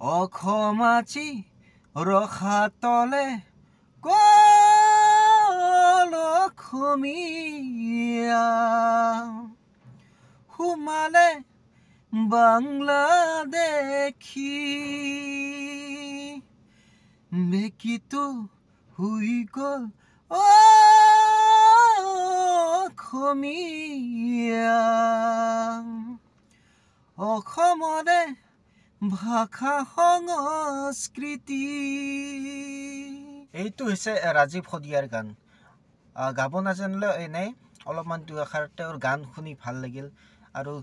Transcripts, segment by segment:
অসম আজি ৰসাতলে গ'ল অসমীয়া, সোমালে বাংলাদেশী। বেকীটো শুই গ'ল অসমীয়া, অসমৰে ভাষা সংস্কৃতি। এইটো হৈছে ৰাজীৱ শদিয়াৰ গান। গাব নাজানিলেও এনেই অলপমান দুআষাৰ তেওঁৰ গান শুনি ভাল লাগিল আৰু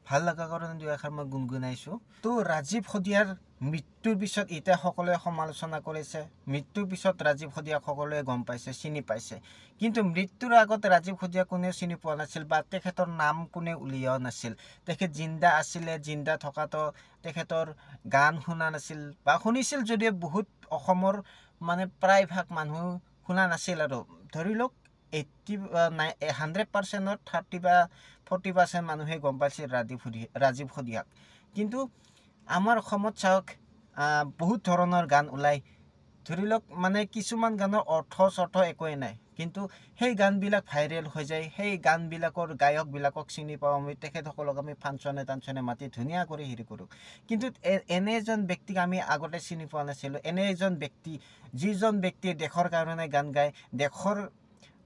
ভাল লগা কাৰণে দুআষাৰ মই গুণগুণাইছোঁ। তো ৰাজীৱ শদিয়াৰ মৃত্যুৰ পিছত এতিয়া সকলোৱে সমালোচনা কৰিছে। মৃত্যুৰ পিছত ৰাজীৱ শদিয়াক সকলোৱে গম পাইছে, চিনি পাইছে। কিন্তু মৃত্যুৰ আগত ৰাজীৱ শদিয়া কোনেও চিনি পোৱা নাছিল বা তেখেতৰ নাম কোনেও উলিওৱা নাছিল। তেখেত জিন্দা আছিলে, জিন্দা থকাটো তেখেতৰ গান শুনা নাছিল বা শুনিছিল যদিও বহুত অসমৰ মানে প্ৰায়ভাগ মানুহ শুনা নাছিল। আৰু ধৰি লওক এইট্টি নাই 100%ত 30 বা 40% মানুহে গম পাইছিল ৰাজীৱ শদিয়াক। কিন্তু আমাৰ অসমত চাওক বহুত ধৰণৰ গান ওলায়। ধৰি লওক মানে কিছুমান গানৰ অৰ্থ চৰ্থ একোৱেই নাই, কিন্তু সেই গানবিলাক ভাইৰেল হৈ যায়। সেই গানবিলাকৰ গায়কবিলাকক চিনি পাওঁ আমি, তেখেতসকলক আমি ফাংচনে তাংচনে মাতি ধুনীয়া কৰি হেৰি কৰোঁ। কিন্তু এনে এজন ব্যক্তিক আমি আগতে চিনি পোৱা নাছিলোঁ। এনে এজন ব্যক্তি, যিজন ব্যক্তিয়ে দেশৰ কাৰণে গান গায়, দেশৰ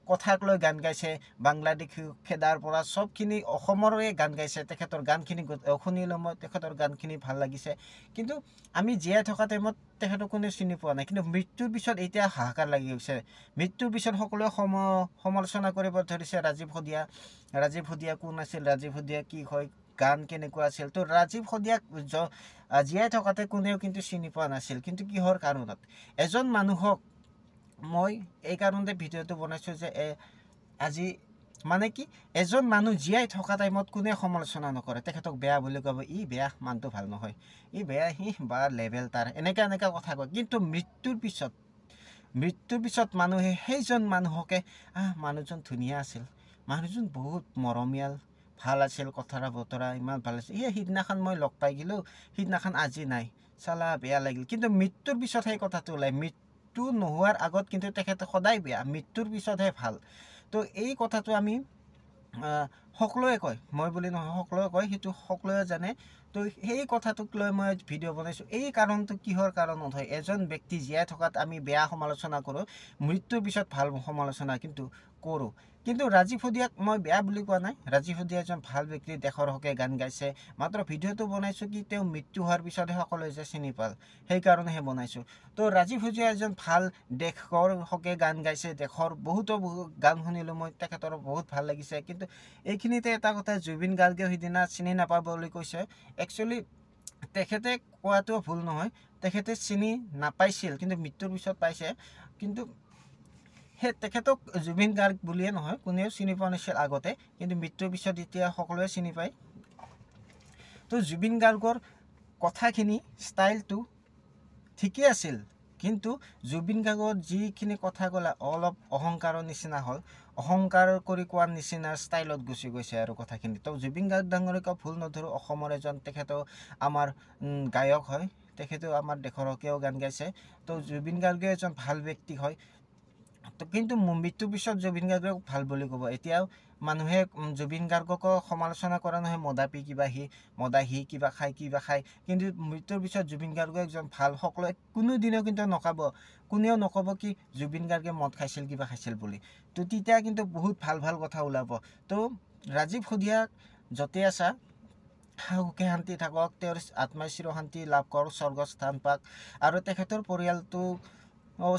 কথাক লৈ গান গাইছে, বাংলাদেশী খেদাৰ পৰা চবখিনি অসমৰে গান গাইছে। তেখেতৰ গানখিনি শুনিলোঁ মই, তেখেতৰ গানখিনি ভাল লাগিছে। কিন্তু আমি জীয়াই থকা টাইমত তেখেতক কোনেও চিনি পোৱা নাই। কিন্তু মৃত্যুৰ পিছত এতিয়া হাহাকাৰ লাগি গৈছে। মৃত্যুৰ পিছত সকলোৱে সমালোচনা কৰিব ধৰিছে ৰাজীৱ শদিয়া, ৰাজীৱ শদিয়া কোন আছিল, ৰাজীৱ শদিয়া কি হয়, গান কেনেকুৱা আছিল। তো ৰাজীৱ শদিয়াক জীয়াই থকাতে কোনেও কিন্তু চিনি পোৱা নাছিল। কিন্তু কিহৰ কাৰণত এজন মানুহক মই এই কাৰণতে ভিডিঅ'টো বনাইছোঁ যে আজি মানে কি এজন মানুহ জীয়াই থকা টাইমত কোনে সমালোচনা নকৰে, তেখেতক বেয়া বুলি ক'ব, ই বেয়া, মানুহটো ভাল নহয়, ই বেয়া, সি বা লেভেল তাৰ, এনেকুৱা এনেকুৱা কথা কয়। কিন্তু মৃত্যুৰ পিছত মানুহে সেইজন মানুহকে, মানুহজন ধুনীয়া আছিল, মানুহজন বহুত মৰমীয়াল, ভাল আছিল, কথাৰা বতৰা ইমান ভাল আছিল, এই সিদিনাখন মই লগ পাই গ'লোঁ, সিদিনাখন আজি নাই, চালা বেয়া লাগিল। কিন্তু মৃত্যুৰ পিছত সেই কথাটো ওলায়। মৃত্যু নোহোৱাৰ আগত কিন্তু তেখেতে সদায় বেয়া, মৃত্যুৰ পিছতহে ভাল। তো এই কথাটো আমি সকলোৱে কয়, মই বুলি নহয়, সকলোৱে কয়, সেইটো সকলোৱে জানে। তো সেই কথাটোক লৈ মই ভিডিঅ' বনাইছোঁ। এই কাৰণটো কিহৰ কাৰণত হয়, এজন ব্যক্তি জীয়াই থকাত আমি বেয়া সমালোচনা কৰোঁ, মৃত্যুৰ পিছত ভাল সমালোচনা কিন্তু কৰোঁ। কিন্তু ৰাজীৱ শদিয়াক মই বেয়া বুলি কোৱা নাই। ৰাজীৱ শদিয়া এজন ভাল ব্যক্তি, দেশৰ হকে গান গাইছে। মাত্ৰ ভিডিঅ'টো বনাইছোঁ কি তেওঁ মৃত্যু হোৱাৰ পিছতহে সকলোৱে যে চিনি পাল, সেইকাৰণেহে বনাইছোঁ। তো ৰাজীৱ শদিয়া এজন ভাল দেশৰ হকে গান গাইছে, দেশৰ বহুতো বহুত গান শুনিলোঁ মই, তেখেতৰ বহুত ভাল লাগিছে। কিন্তু এইখিনিতে এটা কথা, জুবিন গাৰ্গেও সিদিনা চিনি নাপাব বুলি কৈছে। একচুৱেলি তেখেতে কোৱাটো ভুল নহয়, তেখেতে চিনি নাপাইছিল, কিন্তু মৃত্যুৰ পিছত পাইছে। কিন্তু সেই তেখেতক জুবিন গাৰ্গ বুলিয়ে নহয়, কোনেও চিনি পোৱা নাছিল আগতে, কিন্তু মৃত্যুৰ পিছত এতিয়া সকলোৱে চিনি পায়। তো জুবিন গাৰ্গৰ কথাখিনি ষ্টাইলটো ঠিকেই আছিল, কিন্তু জুবিন গাৰ্গৰ যিখিনি কথা ক'লে অলপ অহংকাৰৰ নিচিনা হ'ল, অহংকাৰ কৰি কোৱাৰ নিচিনা ষ্টাইলত গুচি গৈছে আৰু কথাখিনি। তো জুবিন গাৰ্গ ডাঙৰীয়াক ভুল নধৰোঁ, অসমৰ এজন তেখেতো আমাৰ গায়ক হয়, তেখেতেও আমাৰ দেশৰ হকেও গান গাইছে। তো জুবিন গাৰ্গে এজন ভাল ব্যক্তি হয়। তো কিন্তু মৃত্যুৰ পিছত জুবিন গাৰ্গক ভাল বুলি ক'ব। এতিয়াও মানুহে জুবিন গাৰ্গকো সমালোচনা কৰা নহয়, মদাপি কিবা সি মদাহী কিবা খায় কিবা খায়, কিন্তু মৃত্যুৰ পিছত জুবিন গাৰ্গ এজন ভাল, সকলোৱে কোনোদিনেও কিন্তু নকাব, কোনেও নক'ব কি জুবিন গাৰ্গে মদ খাইছিল কিবা খাইছিল বুলি। তো তেতিয়া কিন্তু বহুত ভাল ভাল কথা ওলাব। তো ৰাজীৱ শদিয়াক য'তে আছা সুখে শান্তি থাকক, তেওঁৰ আত্মাই চিৰশান্তি লাভ কৰক, স্বৰ্গস্থান পাক, আৰু তেখেতৰ পৰিয়ালটো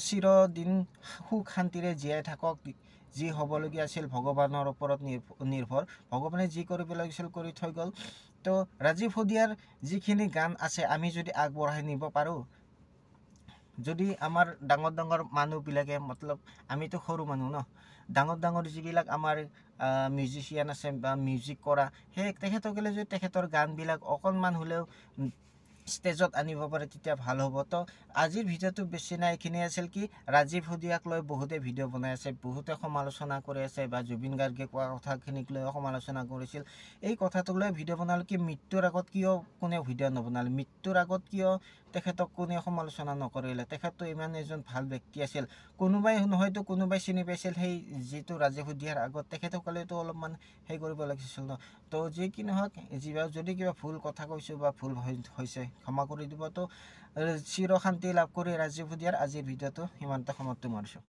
চিৰদিন সুখ শান্তিৰে জীয়াই থাকক। যি হ'বলগীয়া আছিল ভগৱানৰ ওপৰত নিৰ্ভৰ, ভগৱানে যি কৰিব লাগিছিল কৰি থৈ গ'ল। তো ৰাজীৱ শদিয়াৰ যিখিনি গান আছে আমি যদি আগবঢ়াই নিব পাৰোঁ, যদি আমাৰ ডাঙৰ ডাঙৰ মানুহবিলাকে, মতলব আমিতো সৰু মানুহ ন, ডাঙৰ ডাঙৰ যিবিলাক আমাৰ মিউজিচিয়ান আছে বা মিউজিক কৰা, সেই তেখেতসকলে যদি তেখেতৰ গানবিলাক অকণমান হ'লেও ষ্টেজত আনিব পাৰে তেতিয়া ভাল হ'ব। তো আজিৰ ভিডিঅ'টো বেছি নাই, এইখিনি আছিল কি ৰাজীৱ শদিয়াক লৈ বহুতে ভিডিঅ' বনাই আছে, বহুতে সমালোচনা কৰি আছে বা জুবিন গাৰ্গে কোৱা কথাখিনিক লৈ সমালোচনা কৰিছিল। এই কথাটোক লৈ ভিডিঅ' বনালে কি মৃত্যুৰ আগত কিয় কোনেও ভিডিঅ' নবনালে, মৃত্যুৰ আগত কিয় তেখেতক কোনেও সমালোচনা নকৰিলে? তেখেতটো ইমান এজন ভাল ব্যক্তি আছিল, কোনোবাই নহয়তো কোনোবাই চিনি পাইছিল সেই যিটো ৰাজীৱ শদিয়াৰ আগত, তেখেতসকলেতো অলপমান সেই কৰিব লাগিছিল ন। তো যি কি নহওক, যদি কিবা ভুল কথা কৈছোঁ বা ভুল হৈছে ক্ষমা কৰি দিব। তো চিৰ শান্তি লাভ কৰি ৰাজীৱ শদিয়াৰ আজিৰ ভিডিঅ'টো ইমানতে সমাপ্তি মাৰিছোঁ।